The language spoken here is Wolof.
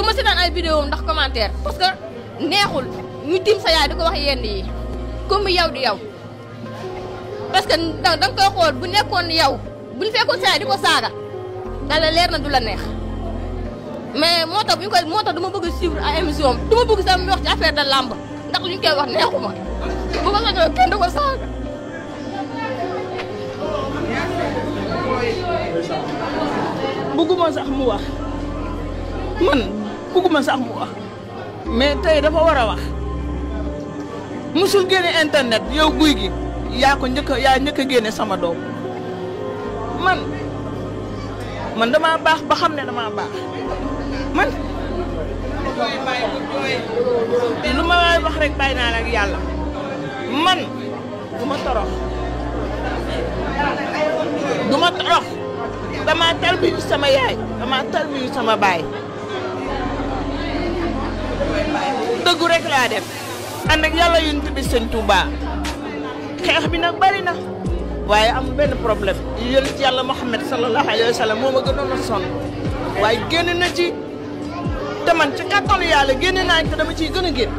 ma seetaan ay vidéo ndax commentaire parce que neexul ñu tim sa yaay di ko wax yenn yi comme yow di yow parce que danga koy xool bu nekkoon yow bu ñu fekkoon sa yaay di ko saaga dala leer na du la neex mais moo tax du ma bëgg a suivre ay émission du ma bëgg sax mu wax ci affaire de làmb ndax lu ñu koy wax neexuma bu ma sañoon kenn du ko saaga. bëgguma sax mu wax man bëgguma sax mu wax mais tey dafa war a wax musul génne internet yow Gouye Gui yaa njëkk a génne sama doom man dama baax ba xam ne dama baax man lu ma waay wax rek bàyyi naa la ak yàlla man du ma torox dama tarbiyu sama yaay dama tarbiyu sama baay dëggu rek laa def ànd ak yàlla yonent bi sëñ Touba xeex bi nag bari na waaye amul benn problème yonent yàlla Muhammad sallallahu alayhi wa sallam moo ma gënoon a sonn waaye génn na ci te man ci kàttanu yàlla génn naa te dama ciy gën a génn